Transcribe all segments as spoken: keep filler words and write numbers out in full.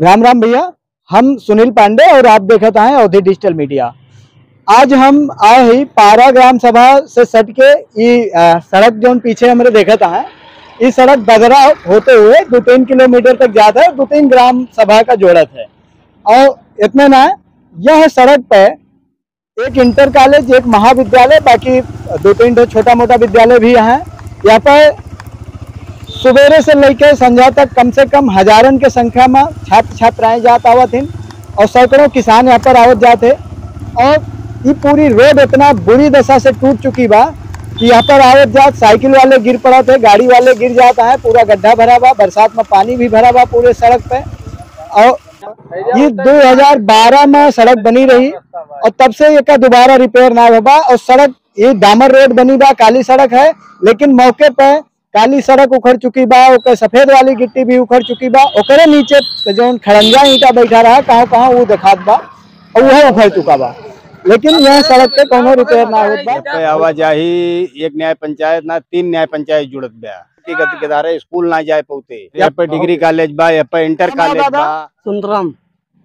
राम राम भैया, हम सुनील पांडे और आप देखत हैं अवधी डिजिटल मीडिया। आज हम आए ही पारा ग्राम सभा से सट के ई, अ, सड़क जौन पीछे हमरे देखत हैं, ई सड़क बगरा होते हुए दो तीन किलोमीटर तक जात है, दो तीन ग्राम सभा का जोड़त है। और इतने ना, यह सड़क पे एक इंटर कॉलेज, एक महाविद्यालय, बाकी दो तीन ठो छोटा मोटा विद्यालय भी हैं। यहाँ पर सुबेरे से लेके संझा तक कम से कम हजारन के संख्या में छात्र छात्राएं जात आवत हिन और सैकड़ों किसान यहाँ पर आवत जात है। और ये पूरी रोड इतना बुरी दशा से टूट चुकी बा कि यहाँ पर आवत जात साइकिल वाले गिर पड़त है, गाड़ी वाले गिर जात है, पूरा गड्ढा भरा बा, बरसात में पानी भी भरा बा पूरे सड़क पे। और ये दो हज़ार बारह में सड़क बनी रही और तब से एका दोबारा रिपेयर ना हुआ बा। और सड़क, ये डामर रोड बनी बा, काली सड़क है, लेकिन मौके पे काली सड़क उखड़ चुकी बा, ओकर सफेद वाली गिट्टी भी उखड़ चुकी बा, ओकरे नीचे पे जौन खड़ंजा ईंटा बैठा रहा, कहाँ कहाँ वो देखात बा और वह उखड़ चुका बा, लेकिन यह सड़क पे कौनो रिपेयर ना होत बा। यहाँ पे आवाजाही एक न्याय पंचायत ना, तीन न्याय पंचायत जुड़त बा। कि गद-, गदारे स्कूल ना जाए पौते। यहाँ पे डिग्री कॉलेज बा, यहाँ पे इंटर कॉलेज बा। सुंदरम।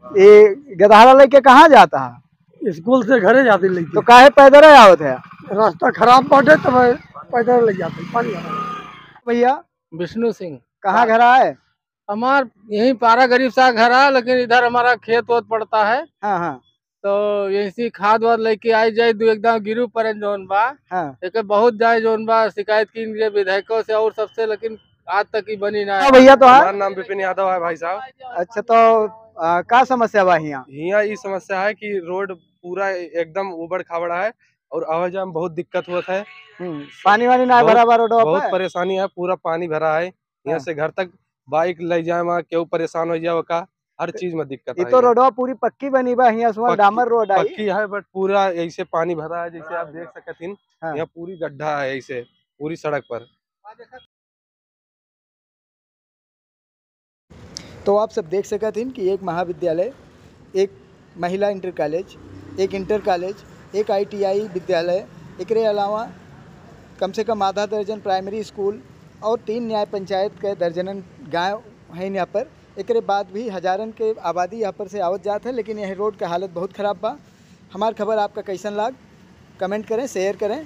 ये गदहरा लेके कहाँ जाता है? स्कूल से घरे जाते लेके। तो काहे पैदल आवत है? रास्ता खराब बाटे, तब पैदल ले जाते, पानी भरा। भैया? विष्णु सिंह। कहाँ घर आए? हमार यहीं पारा गरीब सा घर है, लेकिन इधर हमारा खेत वोत पड़ता है। हाँ, हाँ। तो यही से खाद वाद लेके आई जाए, दू एकदम गिरू परन जौन बा। हाँ। एके बहुत जाए जौन बा, शिकायत की इनके विधायकों से और सबसे, लेकिन आज तक ही बनी ना है। हाँ भैया, तो हाँ? हमार नाम विपिन यादव है भाई साहब। अच्छा, तो, आ, का समस्या बा हियाँ? हियाँ ई समस्या है कि रोड पूरा एकदम उबड़ खाबड़ है और आवाजाही में बहुत दिक्कत होत है। हम्म, पानी वानी ना बहुत, भरा बा रोडवा बहुत पे? परेशानी है, पूरा पानी भरा है। यहाँ हाँ। से घर तक बाइक ले जाए में केहू परेशान हो जाए का, हर चीज में दिक्कत ई आई तो है। रोडवा पूरी पक्की बनी बा, हियाँ से वहाँ पक्की, डामर रोड आई। पक्की है, but पूरा ऐसे पानी भरा है, जैसे आप देख सकत हिन, हाँ। यहाँ पूरी गड्ढा है ऐसे पूरी सड़क पर। तो आप सब देख सकत हिन कि एक महाविद्यालय, एक महिला इंटर कॉलेज, एक इंटर कॉलेज, एक आईटीआई विद्यालय, एकरे अलावा कम से कम आधा दर्जन प्राइमरी स्कूल और तीन न्याय पंचायत के दर्जनन गाँव हैं यहाँ पर। एकरे बाद भी हजारन के आबादी यहाँ पर से आवत जात है, लेकिन यह रोड का हालत बहुत खराब बा। हमार खबर आपका कैसन लाग, कमेंट करें, शेयर करें।